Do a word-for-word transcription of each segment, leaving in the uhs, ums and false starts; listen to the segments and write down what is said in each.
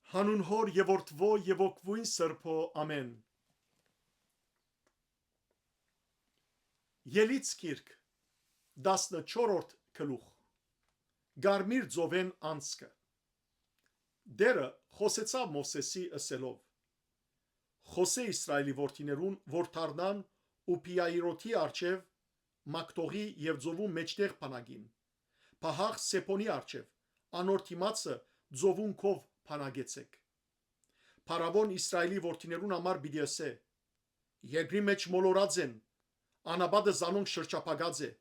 Հանուն Հօր եւ Որդւոյ եւ Ոգւոյն Սրբոյ, ամէն։ Ելից գիրք, տասնչորրորդ գլուխ։ Կարմիր ծովէն անցքը։ Տէրը խօսեցաւ Մովսէսի, ըսելով. «Խօսէ Իսրայէլի որդիներուն, որ դառնան ու Փիայիրոթի առջեւ, Մակդողի եւ ծովուն մէջտեղ բանակին, Փահախ Սեփոնի առջեւ, անոր դիմացը ծովուն քով բանակեցէք։ Փարաւոն Իսրայէլի որդիներուն համար պիտի ըսէ. երկրի մէջ մոլորած են, անապատը զանոնք շրջափակած է։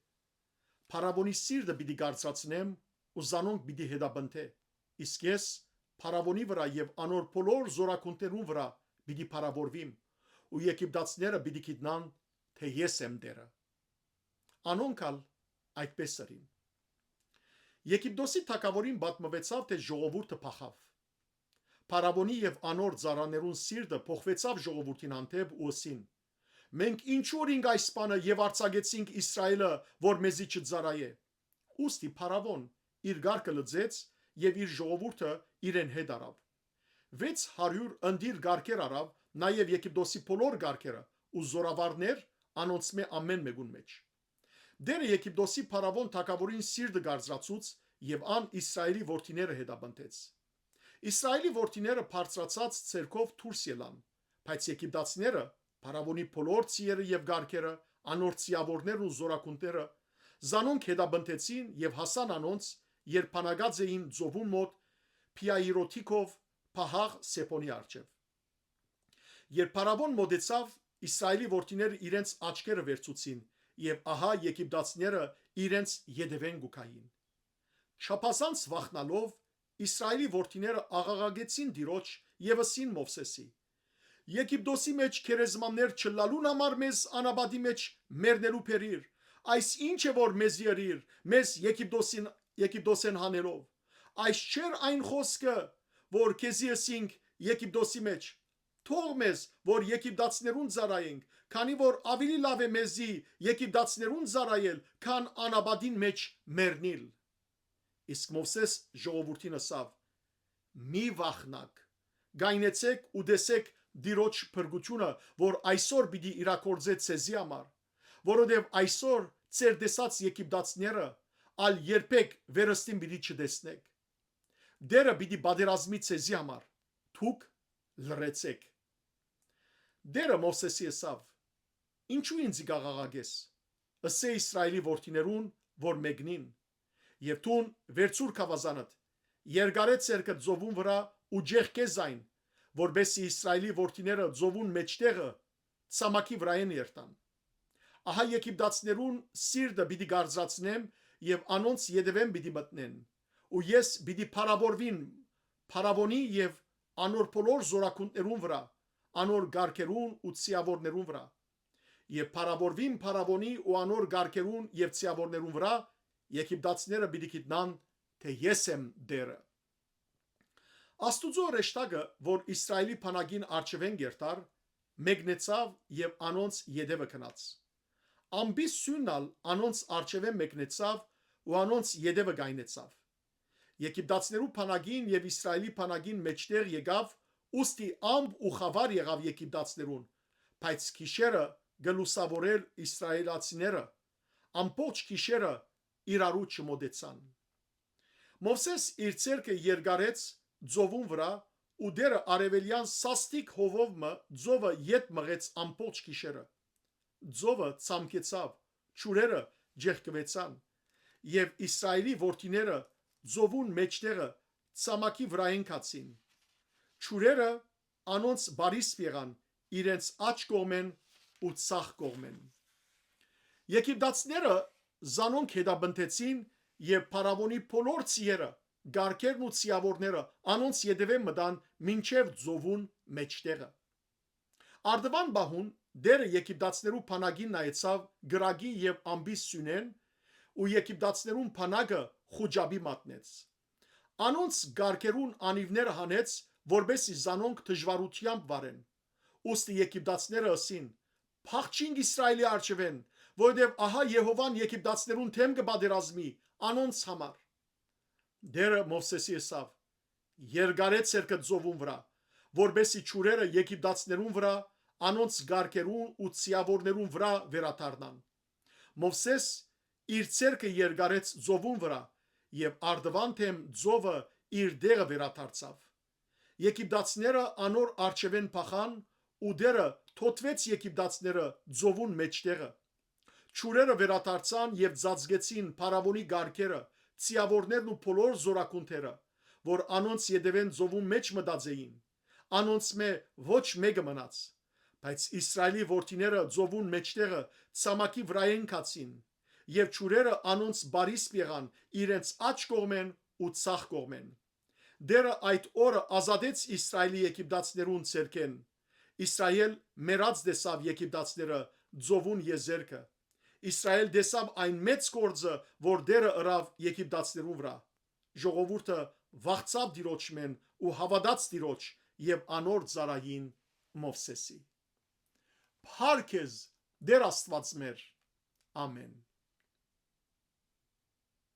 Փարաւոնի սիրտը պիտի կարծրացնեմ ու զանոնք պիտի հետապնդէ, իսկ ես Փարաւոնի վրայ եւ անոր բոլոր զօրագունդներուն վրայ պիտի փառաւորուիմ ու եգիպտացիները պիտի գիտնան, թէ ես եմ Տէրը»։ Անոնք ալ այդպէս ըրին։ Եգիպտոսի թագաւորին պատմուեցաւ, թէ ժողովուրդը փախաւ։ Փարաւոնի եւ անոր ծառաներուն սիրտը փոխուեցաւ ժողովուրդին հանդէպ ու ըսին. «Մենք ինչու ըրինք այս բանը եւ արձակեցինք Իսրայէլը, որ մեզի չծառայէ»։ Ուստի Փարաւոն իր կարգը լուծեց եւ իր ժողովուրդը իրեն հետ առաւ։ Վեց հարիւր ընտիր կարգեր առաւ, նաեւ Եգիպտոսի բոլոր կարգերը ու զօրավարներ անոնցմէ ամէն մէկուն մէջ։ Տէրը Եգիպտոսի փարաւոն թագաւորին սիրտը կարծրացուց եւ ան Իսրայէլի որդիները հետապնդեց։ Իսրայէլի որդիները բարձրացած ձեռքով դուրս ելան, բայց եգիպտացիները, փարաւոնի բոլոր ձիերը եւ կարգերը, անոր ձիաւորներն ու զօրագունդները, զանոնք հետապնդեցին եւ հասան անոնց, երբ բանակած էին ծովուն մօտ Փիայիրոթի քով Փահախ Սեփոնի առջեւ։ Երբ փարաւոն մօտեցաւ, Իսրայէլի որդիները իրենց աչքերը վերցուցին եւ ահա եգիպտացիները իրենց ետեւէն կու գային։ Չափազանց վախնալով, Իսրայէլի որդիները աղաղակեցին Տիրոջ եւ ըսին Մովսէսի. «Եգիպտոսի մէջ գերեզմաններ չըլլալուն համար մեզ անապատի մէջ մեռնելու բերիր։ Այս ի՞նչ է որ մեզի ըրիր, մեզ Եգիպտոսին, Եգիպտոսէն հանելով։ Այս չէ՞ր այն խօսքը, որ քեզի ըսինք Եգիպտոսի մէջ. "Թող մեզ, որ եգիպտացիներուն ծառայենք, քանի որ աւելի լաւ է մեզի եգիպտացիներուն ծառայել, քան անապատին մէջ մեռնիլ"»։ Իսկ Մովսէս ժողովուրդին ըսաւ. «Մի վախնաք, կայնեցէք ու տեսէք Տիրոջ փրկութիւնը, որ այսօր պիտի իրագործէ ձեզի համար, որովհետեւ այսօր ձեր տեսած եգիպտացիները ալ երբեք վերստին պիտի չտեսնէք։ Տէրը պիտի պատերազմի ձեզի համար, դուք լռեցէք»։ Տէրը Մովսէսի ըսաւ. «Ինչո՞ւ ինծի կ'աղաղակես։ Ըսէ Իսրայէլի որդիներուն, որ մեկնին։ Եւ դուն վերցուր գաւազանդ, երկարէ ձեռքդ ծովուն վրայ ու ճեղքէ զայն, որպէս զի Իսրայէլի որդիները ծովուն մէջտեղը ցամաքի վրայէն երթան։ Ահա եգիպտացիներուն սիրտը պիտի կարծրացնեմ եւ անոնց ետեւէն պիտի մտնեն, ու ես պիտի փառաւորուիմ փարաւոնի եւ անոր բոլոր զօրագունդներուն վրայ, անոր կարգերուն ու ձիաւորներուն վրայ։ Եւ փառաւորուիմ փարաւոնի ու անոր կարգերուն եւ ձիաւորներուն վրայ, եգիպտացիները պիտի գիտնան, թէ ես եմ Տէրը»։ Աստուծոյ հրեշտակը, որ Իսրայէլի բանակին առջեւէն կ'երթար, մեկնեցաւ եւ անոնց ետեւը գնաց։ Ամպի սիւնն ալ անոնց առջեւէն մեկնեցաւ ու անոնց ետեւը կայնեցաւ։ Եգիպտացիներու բանակին եւ Իսրայէլի բանակին մէջտեղ եկաւ, ուստի ամպ ու խաւար եղաւ եգիպտացիներուն, բայց գիշերը կը լուսաւորէր իսրայէլացիները, ամբողջ գիշերը իրարու չմօտեցան։ Մովսէս իր ձեռքը երկարեց ծովուն վրայ ու Տէրը արեւելեան սաստիկ հովով մը ծովը ետ մղեց ամբողջ գիշերը։ Ծովը ցամքեցաւ, ջուրերը ճեղքուեցան, եւ Իսրայէլի որդիները ծովուն մէջտեղը ցամաքի վրայէն գացին։ Ջուրերը անոնց պարիսպ եղան իրենց աջ կողմէն ու ձախ կողմէն։ Եգիպտացիները զանոնք հետապնդեցին եւ փարաւոնի բոլոր ձիերը, կարգերն ու ձիաւորները անոնց ետեւէն մտան մինչեւ ծովուն մէջտեղը։ Արդուան պահուն Տէրը եգիպտացիներու բանակին նայեցաւ կրակի եւ ամպի սիւնէն ու եգիպտացիներուն բանակը խուճապի մատնեց։ Անոնց կարգերուն անիւները հանեց, որպէս զի զանոնք դժուարութեամբ վարեն։ Ուստի եգիպտացիները ըսին. «Փախչինք Իսրայէլի առջեւէն, որովհետեւ ահա Եհովան եգիպտացիներուն դէմ կը պատերազմի անոնց համար»։ Տէրը Մովսէսի ըսաւ. երկարեց ձեռքը ծովուն վրայ, որպէս զի ջուրերը Եգիպտացիներուն վրայ, անոնց կառքերուն ու ձիաւորներուն վրայ վերադառնան։ Մովսէս իր ձեռքը երկարեց ծովուն վրայ, եւ առտուն դէմ ծովը իր տեղը վերադարձաւ։ Եգիպտացիները անոր առջեւէն փախան ու Տէրը թօթուեց Եգիպտացիները ծովուն մէջտեղը։ Ջուրերը վերադարձան եւ ծածկեցին փարաւոնի կառքերը, ձիաւորներն ու բոլոր զօրակունները, որ անոնց ետեւէն ծովուն մէջ մտած էին։ Անոնցմէ ոչ մէկը մնաց։ Բայց Իսրայէլի որդիները ծովուն մէջտեղը ցամաքի վրայէն գացին, եւ ջուրերը անոնց պարիսպ եղան իրենց աջ կողմէն ու ձախ կողմէն։ Տէրը այդ օրը ազատեց Իսրայէլի Եգիպտացիներուն ձեռքէն։ Իսրայէլ մեռած տեսաւ Եգիպտացիները ծովուն եզերքը։ Իսրայէլ տեսաւ այն մեծ գործը, որ Տէրը ըրաւ Եգիպտացիներուն վրայ։ Ժողովուրդը վախցաւ Տիրոջմէն ու հաւատաց Տիրոջ եւ անոր ծառային Մովսէսի։ Փառք քեզ, Տէր Աստուած մեր։ Ամէն։